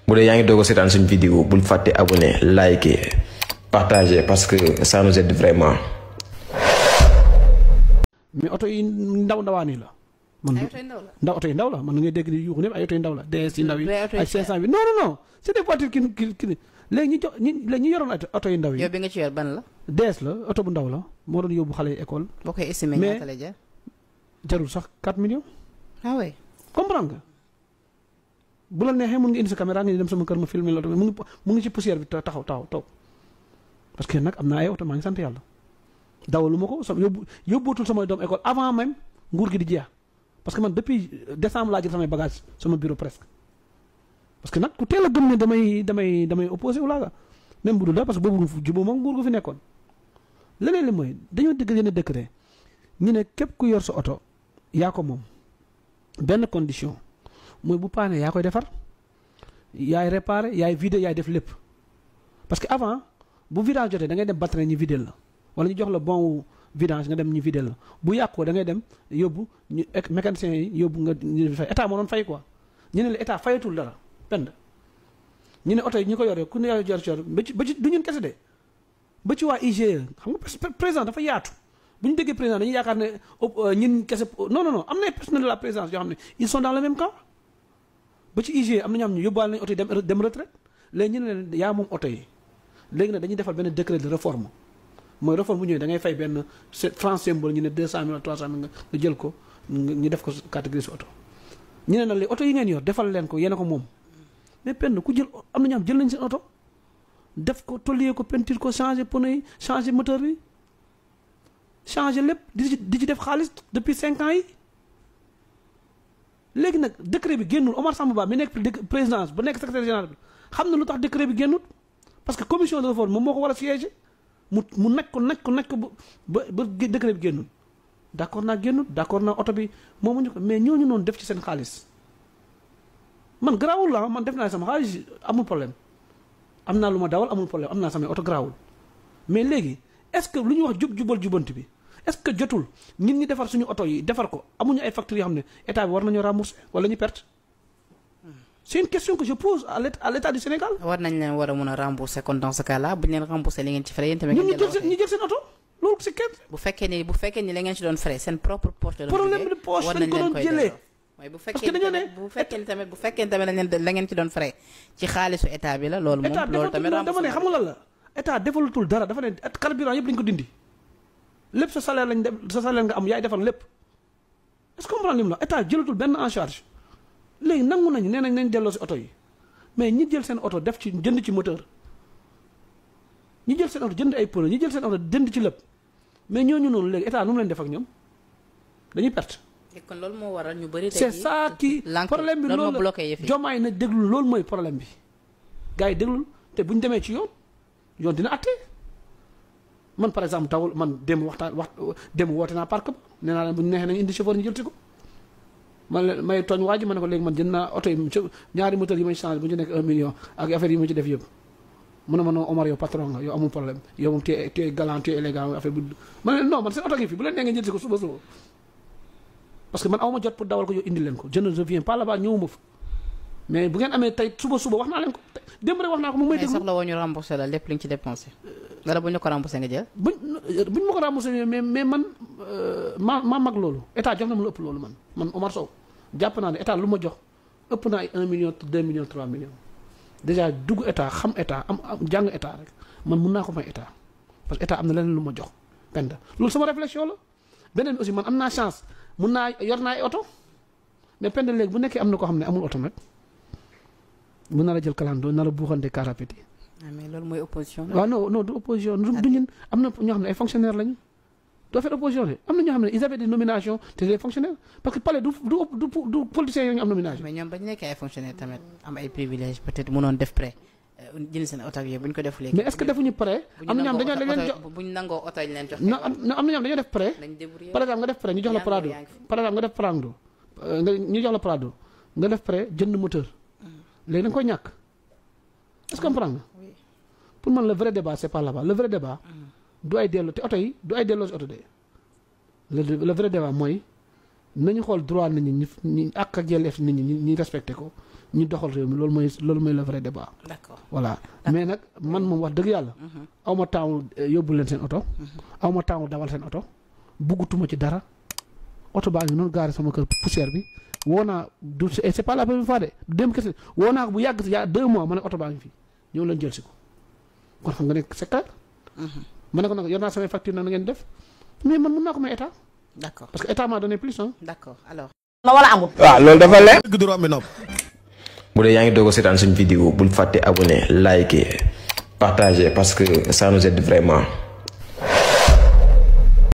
bu dee yaa ngi doog a seetaan suñu vidéo bul fàtte abonné liker partager parce que ça nous aide vraiment. mais oto yi ndawaan yi la. man oto yi ndaw la man ngay dégg di yuuxu ñëpp ay oto yi ndaw la DS yi ndaw yi ay 500 bi non c'est des voitures ki léegi ñi yoroon oto yi ndaw yi. yow bi nga ci yor ban la. DS la oto bu ndaw la moo doon yóbbu xale yi école. boo koy estimé ñaata lay jar. jarul sax 4 millions. ah oui comprendre nga bu la neexee mun nga indi sa caméra nga dem sama kër ma filmer la oto bi mu ngi ci poussière bi taxaw toog parce que nag am naa ay oto maa ngi sant yàlla dawalu ma ko yóbbootul samay doom école avant même nguur gi di jeex parce que man depuis décembre laa jël samay bagage sama bureau presque parce que nag ku teel a gëm ne damay opposé wu laa même bu dul da parce que boobu jubóo moom nguur gu fi nekkoon leneen li mooy dañoo dégg yenn décret ñu ne képp ku yor sa oto yaa ko moom benn condition mooy bu paane yaa koy defar yaay réparé yaay vidé yaay def lépp parce que avant bu vidange jotee da ngay dem batterie ñu vidé la wala ñu jox la bon vidange nga dem ñu vidé la bu yàqoo da ngay dem yóbbu ñu mécanicien yi yóbbu nga ñu fay état moo doon fay quoi ñu ne la état fayatul dara pend ñu ne oto yi ñu ko yoree ku ne yor ba ci du ñun kese de ba ci waa IGE xam nga président dafa yaatu bu ñu déggee président dañuy yaakaar ne ñun kese non am na ay personnels de la présidence yoo xam ne ils sont dans le même camp ba ci IGE am na ñoo xam ne yóbbuwaale nañu oto yi dem retraite léegi ñu ne leen yaa moom oto yi léegi nag dañuy defal benn décret de réforme mooy réforme bu ñëwee da ngay fay benn franc symbole ñu ne 200 000 300 000 nga jël ko ñu def ko catégorie si oto ñu ne nag les oto yi ngeen yor defal leen ko yéen a ko moom mais penn ku jël am na ñoo xam jël nañ seen oto def ko tollier ko peinture ko changer pneu yi changer moteur bi changer lépp di ci def xaalis depuis 5 ans yi léegi nag décret bi génnul Omar Samba Ba mi nekk présidence ba nekk secrétaire général bi xam na lu tax décret bi génnul parce que commission de réforme moom moo ko war a siéger mu nekk ko ba décret bi génnul d'accord naa génnul d'accord naa oto bi moomuñu ko mais ñooñu noonu def ci seen xaalis man garaawul la man def naa sama xaalis amul problème am naa lu ma dawal amul problème am naa samay oto garaawul mais léegi est-ce que lu ñuy wax jubal jubanti bi est-ce que jotul nit ñi defar suñu oto yi defar ko amuñu ay factures yoo xam ne état bi war nañoo rembourser wala ñu perte c'est une question que je pose à l'état du Sénégal. war nañ leen war a mën a rembourser kon dans ce cas là bu ñu leen rembourser li ngeen ci frais yéen tamit. ñu jël seen oto loolu c'est kenn. bu fekkee ni la ngeen ci doon frais seen propre poche. problème de poche lañ ko doon jëlee. mooy bu fekkee tamit la ngeen ci doon frais ci xaalisu état bi la loolu moom loolu tamit dama ne xam nga lan la état defalutul dara dafa ne carburant yëpp dañ ko dindi lépp sa salaire lañ def sa salaire nga am yaay defar lépp est-ce que comprendre lim la état jëlatul benn en charge léegi nangu nañu nee nañ delloo si oto yi mais ñi jël seen oto def ci jënd ci moteur ñi jël seen oto jënd ay pneu ñi jël seen oto jënd ci lépp mais ñooñu noonu léegi état nu mu leen def ak ñoom dañuy perte. kon loolu moo waral ñu bari. c'est ça qui problème bi loolu la Diomaye na déglu loolu mooy problème bi gars yi déglul te bu ñu demee ci yoon dina atte man par exemple tawul man dem woote naa parc ba nee naa leen bu ñu neexee nañu indi chauffeur ñu jël si ko man may tooñ waa ji ma ne ko léegi man jënd naa oto yi ñaari moteur yi may changé bu ñu nekk 1 million ak affaire yi ma ci def yëpp mu ne ma non Omar yow patron nga yow amul problème yow moom tu es galant tu es élégant affaire bu ma ne non man seen oto ngi fi bu leen nee ngeen jël si ko suba parce que man awma jot pour dawal ko yow indi leen ko je ne reviens pas là-bas ñëwuma fa mais bu ngeen amee tey suba wax naa leen ko démb rek wax naa ko moom may déglu. mais soxla woo ñu remboursé la lépp li nga ci dépensé. wala bu ñu ko remboursé nga jël. buñ ma ko remboursé mais man maa mag loolu état jox na ma lu ëpp loolu man Omar Sow jàpp naa ne état lu ma jox ëpp naa ay 1 million 2 millions 3 millions déjà dugg état xam état am jàng état rek man mun naa ko may état parce que état am na leneen lu ma jox penda loolu sama réflexion la beneen bi aussi man am naa chance mun naa yor naa ay oto mais penda léegi bu nekkee am na koo xam ne amul oto nag mun naa la jël kalandoo na la buuxante car rapide yi. mais loolu mooy opposition la. waaw non du opposition du ñun am na ñoo xam ne ay fonctionnaires lañu doo faire opposition de am na ñoo xam ne ils avaient des nominations te des fonctionnaires parce que palais du politiciens yooyu ñu am nomination. mais ñoom ba ñu nekkee ay fonctionnaires tamit am ay privilèges peut-être mënoon def prêt jënd seen oto ak yooyu bu ñu ko def léegi. mais est-ce que defuñu prêt. am na ñoo xam dañoo leen jox bu ñu nangoo oto yi leen jox. non am na ñoo xam dañoo def prêt. par exemple nga def prêt ñu jox la Prado par exemple nga def Prado ñu jox la Prado nga def prêt jënd moteur léegi da nga koy ñàkk est-ce que comprendre nga pour man le vrai débat c'est pas là-bas le vrai débat du ay delloo te oto yi du ay delloo si oto de le vrai débat mooy nañu xool droit nit ñi ak yelleef nit ñi ñu respecté ko ñu doxal réew mi loolu mooy le vrai débat. d'accord voilà mais nag man moom wax dëgg yàlla. aw ma temps yóbbu leen seen oto. aw ma temps dawal seen oto. buggutuma ci dara oto baa ngi noonu gaare sama kër poussière bi woo naa du c'est pas la première fois de dem kese woo naa ko bu yàgg si y a 2 mois ma ne oto baa ngi fi ñëw leen jël si ko kon xam nga ne c'est clair. ma ne ko nag yor naa samay facture na ngeen def mais man mën naa ko may état. d'accord parce que état m'a donné plus d'accord alors. la wala amul. waaw loolu dafa leer. dëgg du romb nopp. bu dee yaa ngi doog a seetaan suñu vidéo bul fàtte abonné liker partager parce que ça nous aide vraiment.